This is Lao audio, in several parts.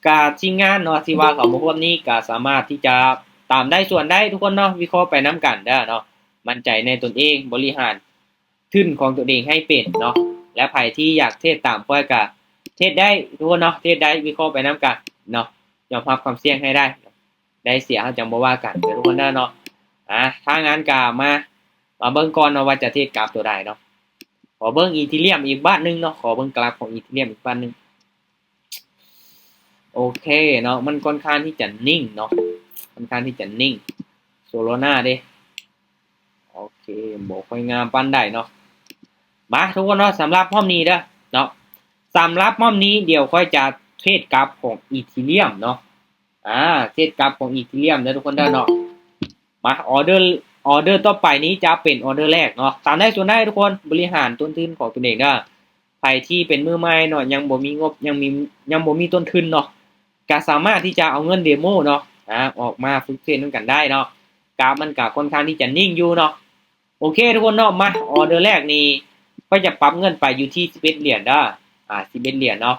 ກະທີມງານເນາະ ທີ່ວ່າເຂົ້າມາຮ່ວມນີ້ ກະສາມາດທີ່ຈະຕາມໄດ້ ສ່ວນໄດ້ທຸກຄົນເນາະ ວິເຄາະໄປນຳກັນເດີເນາະ ໝັ້ນໃຈໃນຕົນເອງ ບໍລິຫານທຶນຂອງຕົນເອງໃຫ້ເປັນເນາະ ແລະ ໃຜທີ່ຢາກເທຣດຕາມຂ້ອຍກະເທຣດໄດ້ທຸກຄົນເນາະ ເທຣດໄດ້ ວິເຄາະໄປນຳກັນເນາະ ຍອມຮັບຄວາມສ່ຽງໃຫ້ໄດ້ ໄດ້ເສຍເຮົາຈັ່ງບໍ່ວ່າກັນເດີທຸກຄົນເດີເນາະ. ອາ ຖ້າງານກະມາ ມາເບິ່ງກ່ອນເນາະວ່າຈະເທຣດກາບຕົວໃດເນາະ. ຂໍເບິ່ງອີເທີຣຽມອີກບາດໜຶ່ງເນາະ ຂໍເບິ່ງກາບຂອງອີເທີຣຽມອີກບາດໜຶ່ງ. ໂອເຄເນາະ ມັນຂ້ອນຂ້າງທີ່ຈະນິ່ງເນາະ ຂ້ອນຂ້າງທີ່ຈະນິ່ງ. ໂຊລານາເດ ໂອເຄ ບໍ່ຄ່ອຍງາມປານໃດເນາະ. ມາທຸກຄົນເນາະ ສຳລັບຮອບນີ້ເດີເນາະ ສຳລັບຮອບນີ້ ດຽວຂ້ອຍຈະເທຣດກາບຂອງອີເທີຣຽມເນາະ. ອາ ເທຣດກາບຂອງອີເທີຣຽມເດີທຸກຄົນເດີເນາະ. ມາ ອໍເດີ ອໍເດີຕໍ່ໄປນີ້ຈະເປັນອໍເດີແລກເນາະ ຕາມໄດ້ສ່ວນໄດ້ທຸກຄົນ ບໍລິຫານຕົ້ນທຶນຂອງຕົນເອງເດີ. ໃຜທີ່ເປັນມືໃໝ່ເນາະ ຍັງບໍ່ມີງົບ ຍັງມີ ຍັງບໍ່ມີຕົ້ນທຶນເນາະ ກະສາມາດທີ່ຈະເອົາເງິນເດໂມເນາະ ອາ ອອກມາຝຶກເທຣດນຳກັນໄດ້ເນາະ. ກາບມັນກະຂ້ອນຂ້າງທີ່ຈະນິ່ງຢູ່ເນາະ. ໂອເຄທຸກຄົນເນາະ ມາ ອໍເດີແລກນີ້ ຂ້ອຍຈະປັບເງິນໄປຢູ່ທີ່ສິບເອັດຫຼຽນເດີ ອາ ສິບເອັດຫຼຽນເນາະ.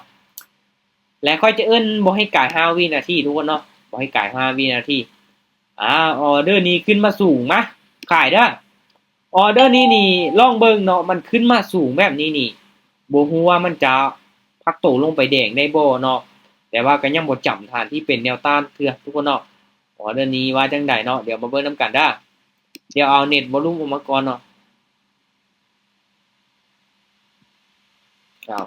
ແລະ ຂ້ອຍຈະເອີ້ນບໍ່ໃຫ້ກາຍຫ້າວິນາທີທຸກຄົນເນາະ ບໍ່ໃຫ້ກາຍຫ້າວິນາທີ. ອາ ອໍເດີນີ້ຂຶ້ນມາສູງ ມາ ຂາຍເດີ. ອໍເດີນີ້ນີ້ລອງເບິ່ງເນາະ ມັນຂຶ້ນມາສູງແບບນີ້ນີ້ ບໍ່ຮູ້ວ່າມັນຈະພັກໂຕລົງໄປແດງໄດ້ບໍ່ເນາະ ແຕ່ວ່າກະຍັງບໍ່ຈຳຖານທີ່ເປັນແນວຕ້ານເທື່ອທຸກຄົນເນາະ. ອໍເດີນີ້ວ່າຈັ່ງໃດເນາະ ດຽວມາເບິ່ງນຳກັນເດີ. ດຽວເອົາເນັດວໍລຸມອອກມາກ່ອນເນາະ. ອ້າວ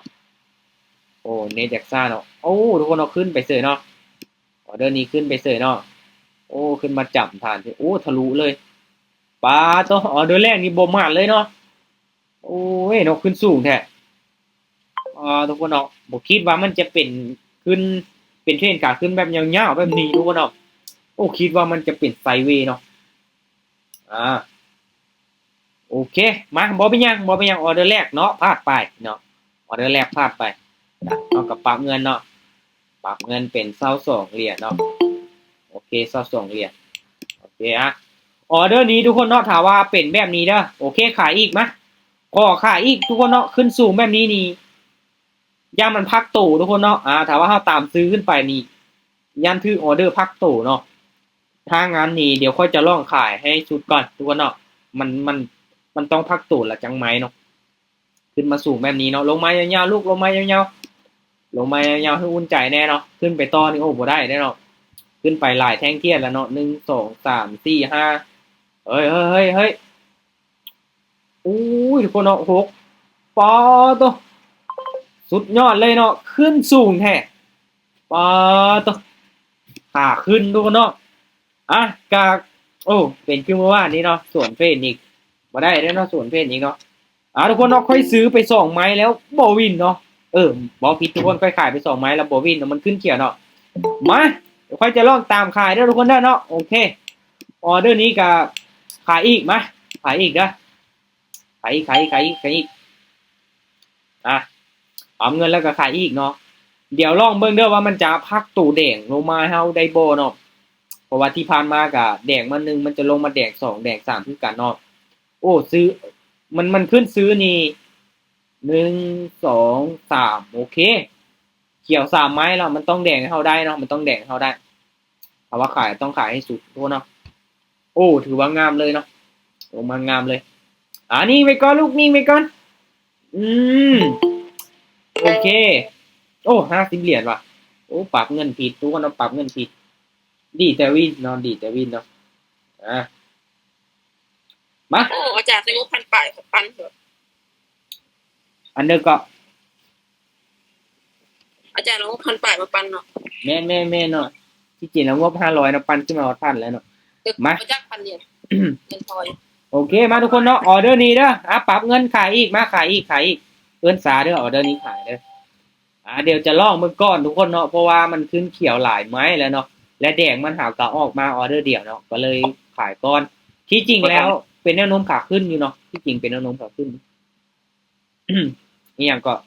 ໂອ້ ເນັດຢາກຊ້າເນາະ. ໂອ້ ທຸກຄົນເນາະ ຂຶ້ນໄປເສີຍເນາະ ອໍເດີນີ້ຂຶ້ນໄປເສີຍເນາະ. ໂອ້ ຂຶ້ນມາຈຳຖານ ໂອ້ ທະລຸເລີຍ. ປາໂຕ ອໍເດີແລກນີ້ບໍ່ໝານເລີຍເນາະ. ໂອ້ຍເນາະ ຂຶ້ນສູງແທ້. ອ່າ ທຸກຄົນເນາະ ບໍ່ຄິດວ່າມັນຈະເປັນຂຶ້ນ ເປັນເທຣນຂາຂຶ້ນແບບຍາວໆແບບນີ້ທຸກຄົນເນາະ. ໂອ້ ຄິດວ່າມັນຈະເປັນໄຊເວເນາະ. ອາ ໂອເຄ ມາ ບໍ່ເປັນຫຍັງ ບໍ່ເປັນຫຍັງ ອໍເດີແລກເນາະ ພາດໄປເນາະ ອໍເດີແລກພາດໄປ. ເຮົາກະປັບເງິນເນາະ ປັບເງິນເປັນຊາວສອງຫຼຽນເນາະ. ໂອເຄ ຊາວສອງຫຼຽນ. ໂອເຄ ອະ ອໍເດີນີ້ທຸກຄົນເນາະ ຖ້າວ່າເປັນແບບນີ້ເດີ ໂອເຄ ຂາຍອີກ ມາ ຂໍຂາຍອີກທຸກຄົນເນາະ. ຂຶ້ນສູງແບບນີ້ນີ້ ຢ້ານມັນພັກໂຕທຸກຄົນເນາະ. ອາ ຖ້າວ່າເຮົາຕາມຊື້ຂຶ້ນໄປນີ້ ຢ້ານຖືກອໍເດີພັກໂຕເນາະ. ຖ້າງານນີ້ ດຽວຂ້ອຍຈະລອງຂາຍໃຫ້ສຸດກ່ອນທຸກຄົນເນາະ ມັນ ມັນ ມັນຕ້ອງພັກໂຕລະຈັ່ງໄໝເນາະ. ຂຶ້ນມາສູງແບບນີ້ເນາະ ລົງມາຍາວໆ ລູກ ລົງມາຍາວໆ ລົງມາຍາວໆ ໃຫ້ອຸ່ນໃຈແດ່ເນາະ. ຂຶ້ນໄປຕໍ່ນີ້ ໂອ້ ບໍ່ໄດ້ແດ່ເນາະ ຂຶ້ນໄປຫຼາຍແທ່ງທຽນລະເນາະ ໜຶ່ງ ສອງ ສາມ ສີ່ ຫ້າ. ເຮີ້ຍ ເຮີ້ຍ ເຮີ້ຍ ເຮີ້ຍ ໂອ້ຍ ທຸກຄົນເນາະ ຫົກ ປາໂຕ ສຸດຍອດເລີຍເນາະ ຂຶ້ນສູງແທ້ ປາໂຕ ຂາຂຶ້ນທຸກຄົນເນາະ. ອະ ກະ ໂອ້ ເປັນຄືມື້ວານນີ້ເນາະ ສວນເພດອີກ ບໍ່ໄດ້ເດ້ເນາະ ສວນເພດອີກເນາະ. ອາ ທຸກຄົນເນາະ ຂ້ອຍຊື້ໄປສອງໄມ້ແລ້ວບໍ່ວິນເນາະ ເອີ ບໍ່ຜິດທຸກຄົນ ຂ້ອຍຂາຍໄປສອງໄມ້ແລ້ວບໍ່ວິນເນາະ ມັນຂຶ້ນຂຽວເນາະ. ມາ ດຽວຂ້ອຍຈະລອງຕາມຂາຍເດີທຸກຄົນເດີເນາະ. ໂອເຄ ອໍເດີນີ້ກະຂາຍອີກ ມາ ຂາຍອີກເດີ ຂາຍອີກ ຂາຍອີກ ຂາຍອີກ ຂາຍອີກ. ອະ ປຳເງິນແລ້ວກະຂາຍອີກເນາະ. ດຽວລອງເບິ່ງເດີວ່າມັນຈະພັກໂຕແດງລົງມາໃຫ້ເຮົາໄດ້ບໍ່ເນາະ ເພາະວ່າທີ່ຜ່ານມາກະແດງມາໜຶ່ງ ມັນຈະລົງມາແດງສອງ ແດງສາມຄືກັນເນາະ. ໂອ້ ຊື້ ມັນ ມັນຂຶ້ນຊື້ນີ້ ໜຶ່ງ ສອງ ສາມ ໂອເຄ ຂຽວສາມໄມ້ແລ້ວ ມັນຕ້ອງແດງໃຫ້ເຮົາໄດ້ເນາະ ມັນຕ້ອງແດງໃຫ້ເຮົາໄດ້. ຖ້າວ່າຂາຍຕ້ອງຂາຍໃຫ້ສຸດໂຕເນາະ. ໂອ້ ຖືວ່າງາມເລີຍເນາະ ລົງມາງາມເລີຍ. ອາ ນິ່ງໄວ້ກ່ອນລູກ ນິ່ງໄວ້ກ່ອນ. ອືມ ໂອເຄ ໂອ້ ຫ້າສິບຫຼຽນວ່າ ໂອ້ ປັບເງິນຜິດ ທຸກຄົນເນາະ ປັບເງິນຜິດ. ດີແຕ່ວິນເນາະ ດີແຕ່ວິນເນາະ. ອາ ມາ ໂອ້ ອາຈານໃສ່ງົບພັນປາຍ ພັນເຖາະ ອັນເດີກໍ ອາຈານເອົາຫົກພັນປາຍມາປັນເນາະ. ແມ່ນໆໆເນາະ ທີ່ຈິງແລ້ວງົບຫ້າຮ້ອຍເນາະ ປັນຂຶ້ນມາຮອດພັນແລ້ວເນາະ. ມາ ມາຈັກພັນຫຼຽນ ເງິນທອຍ. ໂອເຄ ມາທຸກຄົນເນາະ ອໍເດີນີ້ເດີ ອາ ປັບເງິນຂາຍອີກ ມາຂາຍອີກ ຂາຍອີກ ເອີ້ນສາເດີ ອໍເດີນີ້ຂາຍເດີ. ອາ ດຽວຈະລອງເບິ່ງກ່ອນທຸກຄົນເນາະ ເພາະວ່າມັນຂຶ້ນຂຽວຫຼາຍໄມ້ແລ້ວເນາະ ແລະ ແດງມັນຫາກະອອກມາອໍເດີດຽວເນາະ ກະເລີຍຂາຍກ່ອນ. ທີ່ຈິງແລ້ວເປັນແນວໂນ້ມຂາຂຶ້ນຢູ່ເນາະ ທີ່ຈິງເປັນແນວໂນ້ມຂາຂຶ້ນ. ອີ່ຫຍັງເກາະ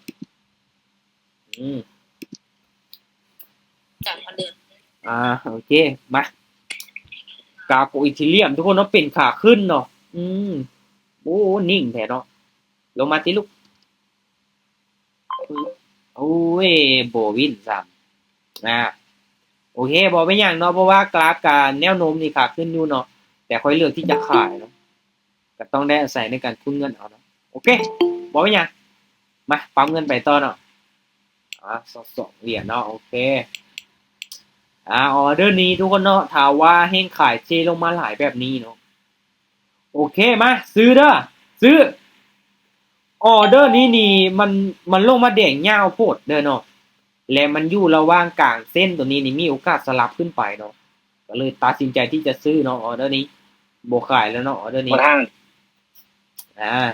ອືມ ສາມພັນເດືອນ. ອາ ໂອເຄ ມາ ກາໂກອີເທີຣຽມທຸກຄົນເນາະ ເປັນຂາຂຶ້ນເນາະ. ອືມ ໂອ້ ນິ່ງແທ້ເນາະ ລົງມາຕິລູກ. ໂອ້ຍ ບໍ່ວິນຊ້ຳ. ອ່າ ໂອເຄ ບໍ່ເປັນຫຍັງເນາະ ເພາະວ່າກຣາຟກະແນວໂນ້ມນີ້ຂາຂຶ້ນຢູ່ເນາະ ແຕ່ຂ້ອຍເລືອກທີ່ຈະຂາຍເນາະ ກະຕ້ອງໄດ້ອາໄສໃນການຄູນເງິນເອົາເນາະ. ໂອເຄ ບໍ່ເປັນຫຍັງ ມາ ປັບເງິນໄປຕໍ່ເນາະ. ອ່າ ຊາວສອງຫຼຽນເນາະ ໂອເຄ. ອ່າ ອໍເດີນີ້ທຸກຄົນເນາະ ຖ້າວ່າແຮງຂາຍເທລົງມາຫຼາຍແບບນີ້ເນາະ ໂອເຄ ມາ ຊື້ເດີ ຊື້. ອໍເດີນີ້ນີ້ ມັນ ມັນລົງມາແດງຍາວໂພດເດີເນາະ ແລະ ມັນຢູ່ລະຫວ່າງກາງເສັ້ນໂຕນີ້ນີ້ ມີໂອກາດສະຫຼັບຂຶ້ນໄປເນາະ ກໍເລີຍຕັດສິນໃຈທີ່ຈະຊື້ເນາະ ອໍເດີນີ້ ບໍ່ຂາຍແລ້ວເນາະ ອໍເດີນີ້ ບໍ່ທາງ ອ່າ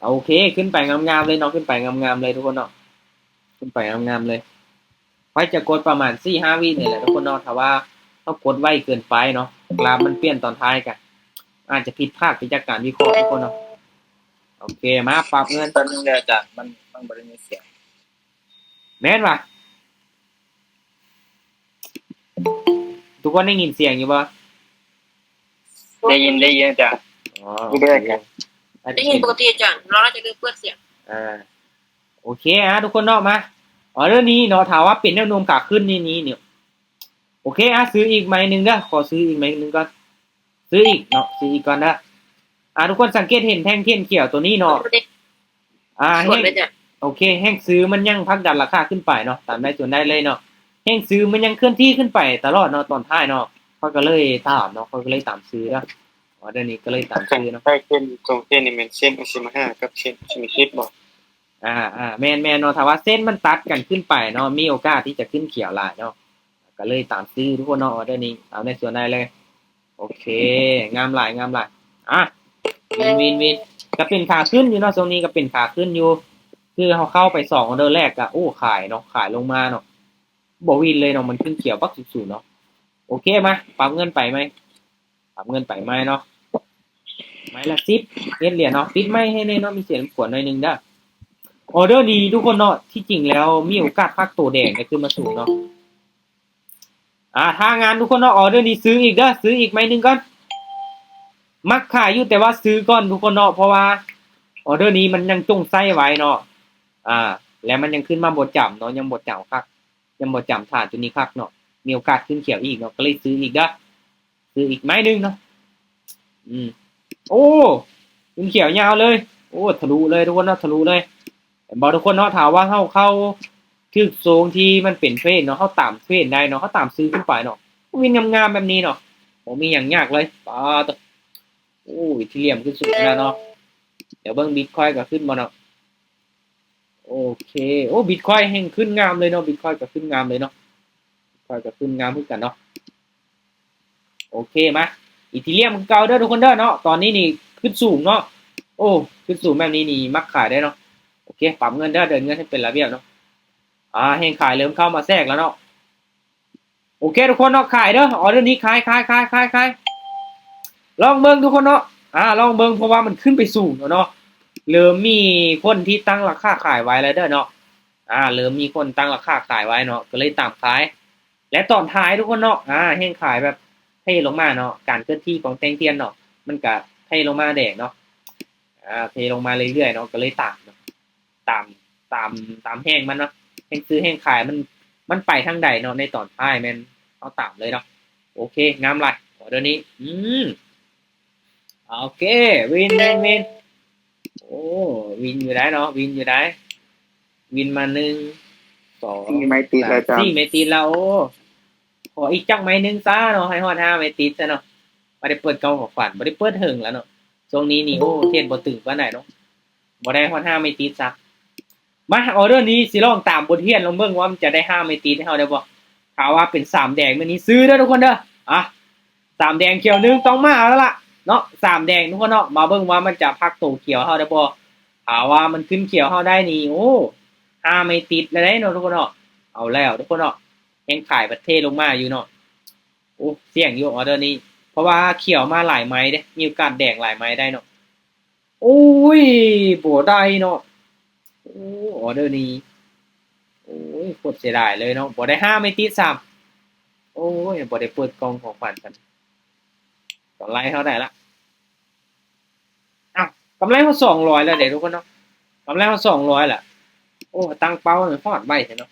ໂອເຄ ຂຶ້ນໄປງາມໆເລີຍເນາະ ຂຶ້ນໄປງາມໆເລີຍທຸກຄົນເນາະ ຂຶ້ນໄປງາມໆເລີຍ. ຂ້ອຍຈະກົດປະມານສີ່ຫ້າວິນີ້ແຫຼະທຸກຄົນເນາະ ຖ້າວ່າເຮົາກົດໄວເກີນໄປເນາະ ກຣາຟມັນປ່ຽນຕອນທ້າຍກະອາດຈະຜິດພາດໄປຈາກການວິເຄາະທຸກຄົນເນາະ. ໂອເຄ ມາປັບເງິນ ແປັບໜຶ່ງເດີອາຈານ ມັນ ມັນບໍ່ໄດ້ຍິນສຽງ ແມ່ນຫວາ? ທຸກຄົນໄດ້ຍິນສຽງຢູ່ບໍ່? ໄດ້ຍິນ ໄດ້ຍິນອາຈານ ອໍ ໄດ້ຍິນ ໂອເຄ ໄດ້ຍິນປົກກະຕິອາຈານ ເຮົາໜ້າຈະລືມເປີດສຽງ ອ່າ ໂອເຄ ອ່າ ທຸກຄົນເນາະ ມາ ອໍເດີນີ້ເນາະ ຖ້າວ່າເປັນແນວໂນ້ມຂາຂຶ້ນນີ້ນີ້ ໂອເຄ ອ່າ ຊື້ອີກໄມ້ໜຶ່ງເດີ ຂໍຊື້ອີກໄມ້ໜຶ່ງກ່ອນ ຊື້ອີກເນາະ ຊື້ອີກກ່ອນເດີ. ອ່າ ທຸກຄົນສັງເກດເຫັນແທ່ງຂຽນຂຽວໂຕນີ້ເນາະ ອ່າ ແຮງ ໂອເຄ ແຮງຊື້ມັນຍັງຜັກດັນລາຄາຂຶ້ນໄປເນາະ ຕາມໄດ້ສ່ວນໄດ້ເລີຍເນາະ ແຮງຊື້ມັນຍັງເຄື່ອນທີ່ຂຶ້ນໄປຕະຫຼອດເນາະ ຕອນທ້າຍເນາະ ຂ້ອຍກໍເລີຍຕາມເນາະ ຂ້ອຍກໍເລີຍຕາມຊື້ເດີ ອໍເດີນີ້ກໍເລີຍຕາມຊື້ເນາະ. ໃຕ້ເສັ້ນ ສອງເສັ້ນນີ້ແມ່ນເສັ້ນ ໂອຊິມາຮາ ກັບເສັ້ນ ໂອຊິມາຊິດ ບໍ່? ອ່າ ອ່າ ແມ່ນໆເນາະ ຖ້າວ່າເສັ້ນມັນຕັດກັນຂຶ້ນໄປເນາະ ມີໂອກາດທີ່ຈະຂຶ້ນຂຽວຫຼາຍເນາະ ກໍເລີຍຕາມຊື້ທຸກຄົນເນາະ ອໍເດີນີ້ ຕາມໄດ້ສ່ວນໄດ້ເລີຍ. ໂອເຄ ງາມຫຼາຍ ງາມຫຼາຍ ອ່ະ ວິນ ວິນ ວິນ ກໍເປັນຂາຂຶ້ນຢູ່ເນາະ ຊ່ວງນີ້ກໍເປັນຂາຂຶ້ນຢູ່ ຄືເຮົາເຂົ້າໄປສອງອໍເດີແລກກໍ ໂອ້ ຂາຍເນາະ ຂາຍລົງມາເນາະ ບໍ່ວິນເລີຍເນາະ ມັນຂຶ້ນຂຽວປັກສູງໆເນາະ. ໂອເຄ ມາ ປັບເງິນໄປໃໝ່ ປັບເງິນໄປໃໝ່ເນາະ ໄມ້ລະສິບເອັດຫຼຽນເນາະ ປິດໄມ້ໃຫ້ແດ່ເນາະ ມີສຽງລົບກວນໜ້ອຍໜຶ່ງເດີ. ອໍເດີນີ້ທຸກຄົນເນາະ ທີ່ຈິງແລ້ວມີໂອກາດພັກໂຕແດງໄດ້ຂຶ້ນມາສູງເນາະ. ອ່າ ຖ້າງານທຸກຄົນເນາະ ອໍເດີນີ້ຊື້ອີກເດີ ຊື້ອີກໄມ້ໜຶ່ງກ່ອນ ມັກຂາຍຢູ່ ແຕ່ວ່າຊື້ກ່ອນທຸກຄົນເນາະ ເພາະວ່າອໍເດີນີ້ມັນຍັງຈົ່ງໃຊ້ໄວ້ເນາະ ອ່າ ແລະ ມັນຍັງຂຶ້ນມາບໍ່ຈຳເນາະ ຍັງບໍ່ຈຳຄັກ ຍັງບໍ່ຈຳທ່າໂຕນີ້ຄັກເນາະ ມີໂອກາດຂຶ້ນຂຽວອີກເນາະ ກໍເລີຍຊື້ອີກເດີ ຊື້ອີກໄມ້ໜຶ່ງເນາະ. ອືມ ໂອ້ ຂຶ້ນຂຽວຍາວເລີຍ ໂອ້ ທະລຸເລີຍທຸກຄົນເນາະ ທະລຸເລີຍ ເຫັນບໍ່ທຸກຄົນເນາະ ຖ້າວ່າເຮົາເຂົ້າຖືກໂຊນທີ່ມັນເປັນເທຣນເນາະ ເຮົາຕາມເທຣນໄດ້ເນາະ ເຮົາຕາມຊື້ຂຶ້ນໄປເນາະ ວິນງາມໆແບບນີ້ເນາະ ບໍ່ມີຫຍັງຍາກເລີຍ. ປາດໂຕ ໂອ້ ອີເທີຣຽມຂຶ້ນສູງຂະໜາດເນາະ ດຽວເບິ່ງບິດຄອຍກໍຂຶ້ນບໍ່ເນາະ. ໂອເຄ ໂອ້ ບິດຄອຍແຮ່ງຂຶ້ນງາມເລີຍເນາະ ບິດຄອຍກໍຂຶ້ນງາມເລີຍເນາະ ບິດຄອຍກໍຂຶ້ນງາມຄືກັນເນາະ. ໂອເຄ ມາ ອີເທີຣຽມຄືເກົ່າເດີທຸກຄົນເດີເນາະ ຕອນນີ້ນີ້ຂຶ້ນສູງເນາະ ໂອ້ ຂຶ້ນສູງແບບນີ້ນີ້ມັກຂາຍໄດ້ເນາະ. ໂອເຄ ປັບເງິນເດີ ເດີນເງິນໃຫ້ເປັນລະບຽບເນາະ ອ່າ ແຮງຂາຍເລີ່ມເຂົ້າມາແຊກແລ້ວເນາະ. ໂອເຄທຸກຄົນເນາະ ຂາຍເດີ ອໍເດີນີ້ຂາຍ ຂາຍ ຂາຍ ຂາຍ ຂາຍ ລອງເບິ່ງທຸກຄົນເນາະ ອ່າ ລອງເບິ່ງ ເພາະວ່າມັນຂຶ້ນໄປສູງແລ້ວເນາະ ເລີ່ມມີຄົນທີ່ຕັ້ງລາຄາຂາຍໄວ້ແລ້ວເດີເນາະ ອ່າ ເລີ່ມມີຄົນຕັ້ງລາຄາຂາຍໄວ້ເນາະ ກໍເລີຍຕາມຂາຍ ແລະ ຕອນທ້າຍທຸກຄົນເນາະ ອ່າ ແຮງຂາຍແບບເທລົງມາເນາະ ການເຄື່ອນທີ່ຂອງແທ່ງທຽນເນາະ ມັນກະເທລົງມາແດງເນາະ ອ່າ ເທລົງມາເລື້ອຍໆເນາະ ກໍເລີຍຕາມເນາະ ຕາມ ຕາມ ຕາມແຮງມັນເນາະ ແຮງຊື້ແຮງຂາຍມັນ ມັນໄປທາງໃດເນາະ ໃນຕອນທ້າຍແມ່ນເຮົາຕາມເລີຍເນາະ. ໂອເຄ ງາມຫຼາຍ ອໍເດີນີ້ ອືມ ໂອເຄ ວິນ ວິນ ວິນ ໂອ້ ວິນຢູ່ໄດ໋ເນາະ ວິນຢູ່ໄດ໋ ວິນມາ ໜຶ່ງ ສອງ ສີ່ໄມ້ຕິດແລ້ວ ສາມ ສີ່ໄມ້ຕິດແລ້ວ ໂອ້ ຂໍອີກຈັກໄມ້ໜຶ່ງຊະເນາະ ໃຫ້ຮອດຫ້າໄມ້ຕິດຊະເນາະ ບໍ່ໄດ້ເປີດກ່ອງຂອງຂວັນ ບໍ່ໄດ້ເປີດເຖິງແລ້ວເນາະ ຊ່ວງນີ້ນີ້ ໂອ້ ເທຣດບໍ່ຕຶງປານໃດເນາະ. ບໍ່ໄດ້ຮອດຫ້າໄມ້ຕິດຊະ ມາ ອໍເດີນີ້ຊິລອງຕາມບົດຮຽນລອງເບິ່ງວ່າມັນຈະໄດ້ຫ້າໄມ້ຕິດໃຫ້ເຮົາໄດ້ບໍ່ ຖ້າວ່າເປັນສາມແດງແບບນີ້ຊື້ເດີທຸກຄົນເດີ ອ່າ ສາມແດງຂຽວໜຶ່ງຕ້ອງມາແລ້ວລະເນາະ ສາມແດງທຸກຄົນເນາະ ມາເບິ່ງວ່າມັນຈະພັກໂຕຂຽວເຮົາໄດ້ບໍ່ ຖ້າວ່າມັນຂຶ້ນຂຽວເຮົາໄດ້ນີ້ ໂອ້ ຫ້າໄມ້ຕິດແລ້ວເດ້ເນາະທຸກຄົນເນາະ ເອົາແລ້ວທຸກຄົນເນາະ ແຮງຂາຍປະເທດລົງມາຢູ່ເນາະ ໂອ້ ສ່ຽງຢູ່ອໍເດີນີ້ ເພາະວ່າຂຽວມາຫຼາຍໄມ້ເດ້ ມີໂອກາດແດງຫຼາຍໄມ້ໄດ້ເນາະ. ໂອ້ຍ ບໍ່ໄດ້ເນາະ ໂອ້ ອໍເດີນີ້ ໂອ້ຍ ໂຄດເສຍດາຍເລີຍເນາະ ບໍ່ໄດ້ຫ້າໄມ້ຕິດຊ້ຳ ໂອ້ຍ ບໍ່ໄດ້ເປີດກ່ອງຂອງຂວັນຊ້ຳ ກຳໄລເຮົາໄດ້ລະ ອ້າວ ກຳໄລເຮົາສອງຮ້ອຍແລ້ວເດ້ທຸກຄົນເນາະ ກຳໄລເຮົາສອງຮ້ອຍລະ. ໂອ້ ຕັ້ງເປົ້າຮອດໄວແທ້ເນາະ.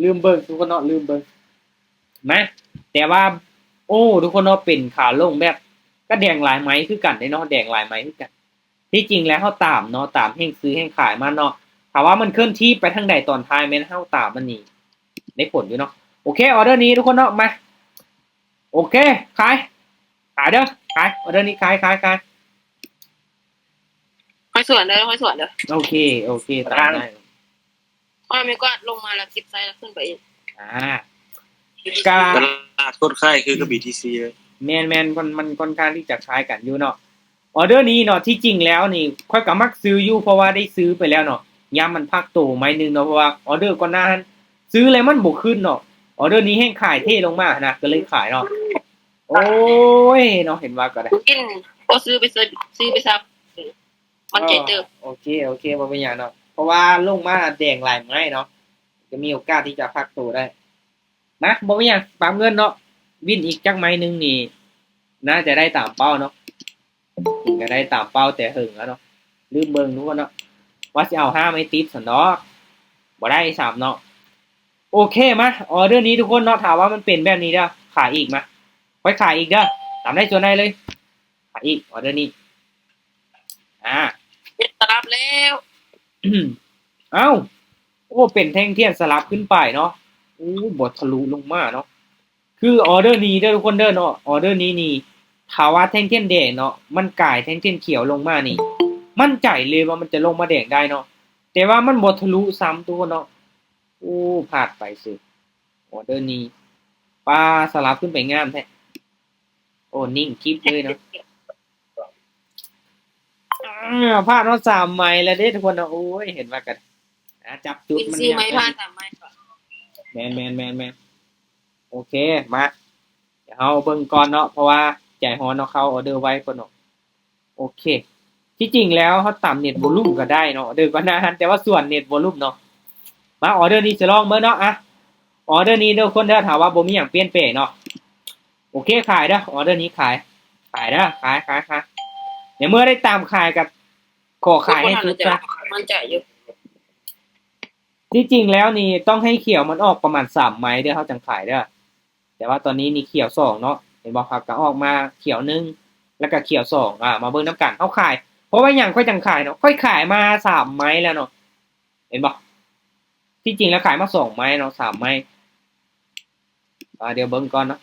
ລືມເບິ່ງທຸກຄົນເນາະ ລືມເບິ່ງ. ມາ ແຕ່ວ່າ ໂອ້ ທຸກຄົນເນາະ ເປັນຂາລົງແບບ ກໍແດງຫຼາຍໄມ້ຄືກັນເດ້ເນາະ ແດງຫຼາຍໄມ້ຄືກັນ. ທີ່ຈິງແລ້ວເຮົາຕາມເນາະ ຕາມແຮງຊື້ແຮງຂາຍມາເນາະ. ຖ້າວ່າມັນເຄື່ອນທີ່ໄປທາງໃດຕອນທ້າຍ ແມ່ນເຮົາຕາມມັນນີ້ໄດ້ຜົນຢູ່ເນາະ. ໂອເຄ ອໍເດີນີ້ທຸກຄົນເນາະ ມາ. ໂອເຄ ຂາຍ ຂາຍເດີ ຂາຍ ອໍເດີນີ້ຂາຍ ຂາຍ ຂາຍ. ຫ້ອຍສວນເດີ ຫ້ອຍສວນເດີ. ໂອເຄ ໂອເຄ ຕາມໄດ້. ຂ້ອຍມີກວາດລົງມາແລ້ວເກັບໃສ່ແລ້ວຂຶ້ນໄປອີກ. ອ່າ ກະຕະຫຼາດຄົນຂາຍຄືກັບ BTC ເລີຍ. ແມ່ນໆ ມັນ ມັນຄ່ອນຂ້າງທີ່ຈະຄ້າຍກັນຢູ່ເນາະ. ອໍເດີນີ້ເນາະ ທີ່ຈິງແລ້ວນີ້ຂ້ອຍກໍມັກຊື້ຢູ່ ເພາະວ່າໄດ້ຊື້ໄປແລ້ວເນາະ ຍາມມັນພັກໂຕໄມ້ໜຶ່ງເນາະ. ເພາະວ່າອໍເດີກ່ອນໜ້າຫັ້ນຊື້ແລ້ວມັນບໍ່ຂຶ້ນເນາະ. ອໍເດີນີ້ແຮງຂາຍເທລົງມາຫັ້ນນະ ກໍເລີຍຂາຍເນາະ. ໂອ້ຍເນາະ ເຫັນວ່າກໍໄດ້ ກິນ ບໍ່ຊື້ໄປ ຊື້ໄປຊະ ມັນໃຈເຕີບ. ໂອເຄ ໂອເຄ ບໍ່ເປັນຫຍັງເນາະ ເພາະວ່າລົງມາແດງຫຼາຍໄມ້ເນາະ ຈະມີໂອກາດທີ່ຈະພັກໂຕໄດ້. ມາ ບໍ່ມີຫຍັງ ປາບເງິນເນາະ. ວິນອີກຈັກໄມ້ໜຶ່ງນີ້ ໜ້າຈະໄດ້ຕາມເປົ້າເນາະ. ຈິງກໍໄດ້ຕາມເປົ້າແຕ່ເຫິງແລ້ວເນາະ. ລືມເບິ່ງທຸກຄົນເນາະ ວ່າຊິເອົາຫ້າໄມ້ຕິດຊັ້ນດອກ ບໍ່ໄດ້ຊ້ຳເນາະ. ໂອເຄ ມາ ອໍເດີນີ້ທຸກຄົນເນາະ ຖ້າວ່າມັນເປັນແບບນີ້ເດີ ຂາຍອີກ. ມາ ຂ້ອຍຂາຍອີກເດີ ຕາມໄດ້ສ່ວນໃດເລີຍ. ຂາຍອີກ ອໍເດີນີ້. ອ່າ ເປັນສະຫຼັບແລ້ວ. ເອົ້າ ໂອ້ ເປັນແທ່ງທຽນສະຫຼັບຂຶ້ນໄປເນາະ. ໂອ້ ບໍ່ທະລຸລົງມາເນາະ. ຄືອໍເດີນີ້ເດີທຸກຄົນເດີເນາະ ອໍເດີນີ້ນີ້ ຖ້າວ່າແທ່ງທຽນແດງເນາະ ມັນກາຍແທ່ງທຽນຂຽວລົງມານີ້ ໝັ້ນໃຈເລີຍວ່າມັນຈະລົງມາແດງໄດ້ເນາະ. ແຕ່ວ່າມັນບໍ່ທະລຸຊ້ຳທຸກຄົນເນາະ. ໂອ້ ພາດໄປຊື່ ອໍເດີນີ້. ປາ ສະຫຼັບຂຶ້ນໄປງາມແທ້. ໂອ້ ນິ່ງກິບເລີຍເນາະ. ອາ ພາດຮອດສາມໄມ້ແລ້ວເດ້ທຸກຄົນເນາະ. ໂອ້ຍ ເຫັນວ່າກັນ ອາ ຈັບຈຸດມັນຍາກ. ແມ່ນໆໆໆ ໂອເຄ ມາ ດຽວເຮົາເບິ່ງກ່ອນເນາະ ເພາະວ່າໃຈຮ້ອນເນາະ ເຂົາອໍເດີໄວໂພດເນາະ. ໂອເຄ ທີ່ຈິງແລ້ວເຮົາຕາມເນັດວອລຸ່ມກໍໄດ້ເນາະ ອໍເດີກ່ອນໜ້າຫັ້ນ ແຕ່ວ່າສ່ວນເນັດວອລຸ່ມເນາະ. ມາ ອໍເດີນີ້ຈະລອງເບິ່ງເນາະ. ອາ ອໍເດີນີ້ເດີຄົນເດີ ຖ້າວ່າບໍ່ມີຫຍັງປ່ຽນແປງເນາະ. ໂອເຄ ຂາຍເດີ ອໍເດີນີ້ຂາຍ ຂາຍເດີ ຂາຍ ຂາຍ ຂາຍ. ໃນເມື່ອໄດ້ຕາມຂາຍກໍຂໍຂາຍໃຫ້ສຸດຊະ. ໝັ້ນໃຈຢູ່. ທີ່ຈິງແລ້ວນີ້ຕ້ອງໃຫ້ຂຽວມັນອອກປະມານສາມໄມ້ເດີ ເຮົາຈັ່ງຂາຍເດີ. ແຕ່ວ່າຕອນນີ້ນີ້ຂຽວສອງເນາະ ເຫັນບໍ່ ຫາກະອອກມາຂຽວໜຶ່ງ ແລ້ວກະຂຽວສອງ. ອາ ມາເບິ່ງນຳກັນ ເຮົາຂາຍ ເພາະວ່າຫຍັງຂ້ອຍຈັ່ງຂາຍເນາະ ຂ້ອຍຂາຍມາສາມໄມ້ແລ້ວເນາະ ເຫັນບໍ່. ທີ່ຈິງແລ້ວຂາຍມາສອງໄມ້ເນາະ ສາມໄມ້. ອາ ດຽວເບິ່ງກ່ອນເນາະ.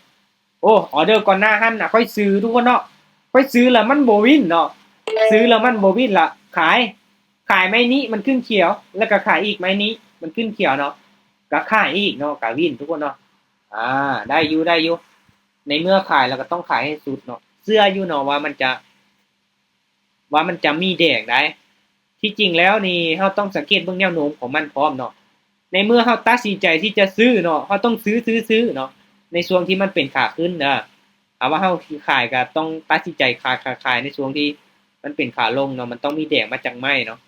ໂອ້ ອໍເດີກ່ອນໜ້າຫັ້ນນະ ຂ້ອຍຊື້ທຸກຄົນເນາະ ຂ້ອຍຊື້ແລ້ວມັນບໍ່ວິນເນາະ ຊື້ແລ້ວມັນບໍ່ວິນລະ ຂາຍ ຂາຍໄມ້ນີ້ມັນຂຶ້ນຂຽວ ແລ້ວກະຂາຍອີກໄມ້ນີ້ມັນຂຶ້ນຂຽວເນາະ ກະຂາຍອີກເນາະ ກະວິນທຸກຄົນເນາະ. ອາ ໄດ້ຢູ່ ໄດ້ຢູ່ ໃນເມື່ອຂາຍແລ້ວກໍຕ້ອງຂາຍໃຫ້ສຸດເນາະ ເຊື່ອຢູ່ເນາະວ່າມັນຈະ ວ່າມັນຈະມີແດງໄດ໋. ທີ່ຈິງແລ້ວນີ້ເຮົາຕ້ອງສັງເກດເບິ່ງແນວໂນ້ມຂອງມັນພ້ອມເນາະ ໃນເມື່ອເຮົາຕັດສິນໃຈທີ່ຈະຊື້ເນາະ ເຮົາຕ້ອງຊື້ ຊື້ ຊື້ເນາະ ໃນຊ່ວງທີ່ມັນເປັນຂາຂຶ້ນເດີ. ຖ້າວ່າເຮົາຂາຍກໍຕ້ອງຕັດສິນໃຈຂາຍ ຂາຍ ຂາຍໃນຊ່ວງທີ່ມັນເປັນຂາລົງເນາະ ມັນຕ້ອງມີແດງມາຈັກໄມ້ເນາະ.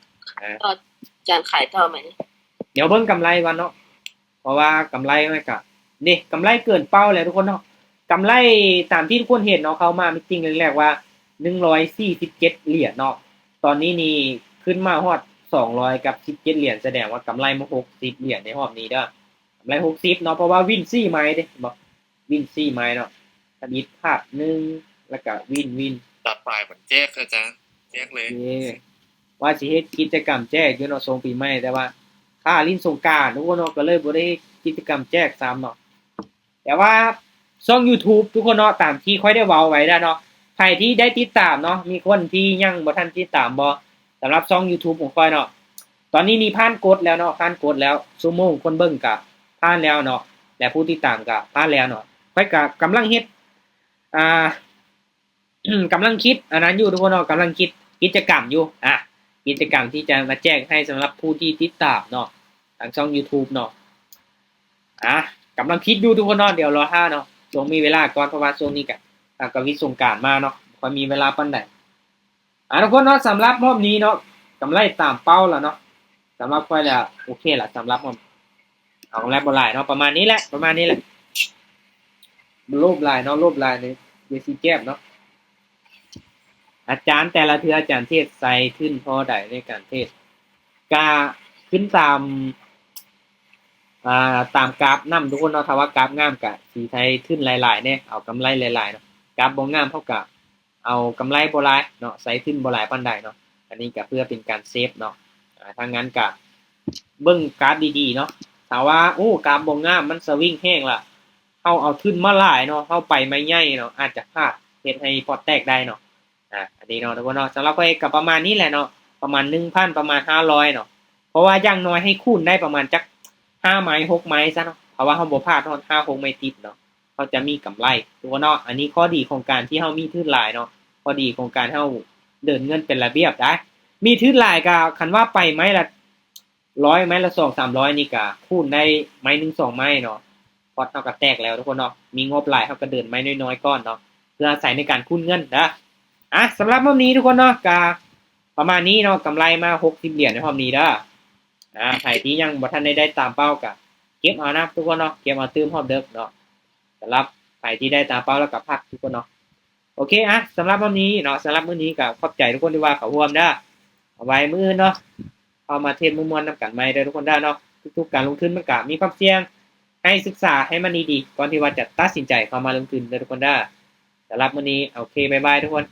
ອາ ອາຈານຂາຍຕໍ່ໄໝ ດຽວເບິ່ງກຳໄລກ່ອນເນາະ. ເພາະວ່າກຳໄລມັນກະ ເດ້ ກຳໄລເກີນເປົ້າແລ້ວທຸກຄົນເນາະ ກຳໄລຕາມທີ່ທຸກຄົນເຫັນເນາະ ເຂົາມາມີດຕິງແລກໆວ່າໜຶ່ງຮ້ອຍສີ່ສິບເຈັດຫຼຽນເນາະ ຕອນນີ້ນີ້ຂຶ້ນມາຮອດສອງຮ້ອຍກັບສິບເຈັດຫຼຽນ ສະແດງວ່າກຳໄລມາຫົກສິບຫຼຽນໃນຮອບນີ້ເດີ ກຳໄລຫົກສິບເນາະ ເພາະວ່າວິນສີ່ໄມ້ເດ້ ເຫັນບໍ່ ວິນສີ່ໄມ້ເນາະ ທຳອິດພາດໜຶ່ງ ແລ້ວກະວິນ ວິນ ຕັດປາຍມັນແຈກ ອາຈານ ແຈກເລີຍ. ໂອເຄ ວ່າຊິເຮັດກິດຈະກຳແຈກຢູ່ເນາະ ຊ່ວງປີໃໝ່ ແຕ່ວ່າຂ້າຫຼິ້ນສົງການທຸກຄົນເນາະ ກໍເລີຍບໍ່ໄດ້ເຮັດກິດຈະກຳແຈກຊ້ຳເນາະ. ແຕ່ວ່າຊ່ອງ YouTube ທຸກຄົນເນາະ ຕາມທີ່ຂ້ອຍໄດ້ເວົ້າໄວ້ແລ້ວເນາະ ໃຜທີ່ໄດ້ຕິດຕາມເນາະ ມີຄົນທີ່ຍັງບໍ່ທັນຕິດຕາມບໍ່ ສຳລັບຊ່ອງ YouTube ຂອງຂ້ອຍເນາະ ຕອນນີ້ນີ້ຜ່ານກົດແລ້ວເນາະ ຜ່ານກົດແລ້ວ ຊົ່ວໂມງຄົນເບິ່ງກະຜ່ານແລ້ວເນາະ ແລະ ຜູ້ຕິດຕາມກະຜ່ານແລ້ວເນາະ. ຂ້ອຍກະກຳລັງເຮັດ ອ່າ ກຳລັງຄິດອັນນັ້ນຢູ່ທຸກຄົນເນາະ ກຳລັງຄິດກິດຈະກຳຢູ່ ອາ ກິດຈະກຳທີ່ຈະມາແຈກໃຫ້ສຳລັບຜູ້ທີ່ຕິດຕາມເນາະ ທາງຊ່ອງ YouTube ເນາະ. ອາ ກຳລັງຄິດຢູ່ທຸກຄົນເນາະ ດຽວລໍຖ້າເນາະ ຊ່ວງມີເວລາກ່ອນ ເພາະວ່າຊ່ວງນີ້ກະ ກະວິດສົງການມາເນາະ ບໍ່ຄ່ອຍມີເວລາປານໃດ. ອາ ທຸກຄົນເນາະ ສຳລັບຮອບນີ້ເນາະ ກຳໄລຕາມເປົ້າແລ້ວເນາະ ສຳລັບຂ້ອຍແລ້ວ ໂອເຄລະ ສຳລັບຮອບ ເອົາ ກຳໄລບໍ່ຫຼາຍເນາະ ປະມານນີ້ແຫຼະ ປະມານນີ້ແຫຼະ ໂລບຫຼາຍເນາະ ໂລບຫຼາຍນີ້ ດຽວຊິແຈບເນາະ. ອາຈານ ແຕ່ລະເທື່ອອາຈານເທດໃສ່ທຶນທໍ່ໃດໃນການເທດ? ກະຂຶ້ນຕາມ ອ່າ ຕາມກາບນຳທຸກຄົນເນາະ. ຖ້າວ່າກາບງາມກະຊິໃຊ້ທຶນຫຼາຍໆແດ່ ເອົາກຳໄລຫຼາຍໆເນາະ. ກາບບໍ່ງາມເຮົາກະເອົາກຳໄລບໍ່ຫຼາຍເນາະ ໃຊ້ທຶນບໍ່ຫຼາຍປານໃດເນາະ. ອັນນີ້ກະເພື່ອເປັນການເຊບເນາະ. ອ່າ ທາງນັ້ນກະເບິ່ງກາບດີໆເນາະ. ຖ້າວ່າ ໂອ້ ກາບບໍ່ງາມ ມັນສະວິງແຮງລະ ເຮົາເອົາທຶນມາຫຼາຍເນາະ ເຮົາໄປໄມ້ໃຫຍ່ເນາະ ອາດຈະພາດ ເຮັດໃຫ້ພອດແຕກໄດ້ເນາະ. ອ່າ ອັນນີ້ເນາະທຸກຄົນເນາະ. ສຳລັບຂ້ອຍກະປະມານນີ້ແຫຼະເນາະ ປະມານໜຶ່ງພັນ ປະມານຫ້າຮ້ອຍເນາະ. ເພາະວ່າຢ່າງໜ້ອຍໃຫ້ຄູນໄດ້ປະມານຈັກຫ້າໄມ້ຫົກໄມ້ຊະເນາະ. ຖ້າວ່າເຮົາບໍ່ພາດຮອດຫ້າຫົກໄມ້ຕິດເນາະ ເຮົາຈະມີກຳໄລທຸກຄົນເນາະ. ອັນນີ້ຂໍ້ດີຂອງການທີ່ເຮົາມີທຶນຫຼາຍເນາະ ຂໍ້ດີຂອງການເຮົາເດີນເງິນເປັນລະບຽບໄດ໋. ມີທຶນຫຼາຍກະ ຄັນວ່າໄປໄມ້ລະຮ້ອຍ ໄມ້ລະສອງສາມຮ້ອຍນີ້ກະຄູນໄດ້ໄມ້ໜຶ່ງສອງໄມ້ເນາະ ພອດເຮົາກະແຕກແລ້ວທຸກຄົນເນາະ. ມີງົບຫຼາຍເຮົາກະເດີນໄມ້ນ້ອຍໆກ່ອນເນາະ ເພື່ອອາໄສໃນການຄູນເງິນເດີ. ອ່າ ສຳລັບຮອບນີ້ທຸກຄົນເນາະ ກະປະມານນີ້ເນາະ ກຳໄລມາຫົກສິບຫຼຽນໃນຮອບນີ້ເດີ. ອ່າ ໃຜທີ່ຍັງບໍ່ທັນໄດ້ ໄດ້ຕາມເປົ້າກະເກັບເອົານະທຸກຄົນເນາະ ເກັບເອົາຕື່ມຮອບເດິກເນາະ. ສຳລັບໃຜທີ່ໄດ້ຕາມເປົ້າແລ້ວກະພັກທຸກຄົນເນາະ. ໂອເຄ ອ່ະ ສຳລັບຮອບນີ້ເນາະ ສຳລັບມື້ນີ້ກະຂອບໃຈທຸກຄົນທີ່ວ່າເຂົ້າຮ່ວມເດີ. ເອົາໄວ້ມື້ອື່ນເນາະ ເຮົາມາເທຣດມ່ວນໆນຳກັນໃໝ່ເດີທຸກຄົນເດີເນາະ. ທຸກໆການລົງທຶນມັນກະມີຄວາມສ່ຽງ ໃຫ້ສຶກສາໃຫ້ມັນດີໆ ກ່ອນທີ່ວ່າຈະຕັດສິນໃຈເຂົ້າມາລົງທຶນເດີທຸກຄົນເດີ. ສຳລັບມື້ນີ້ ໂອເຄ ບາຍບາຍທຸກຄົນ.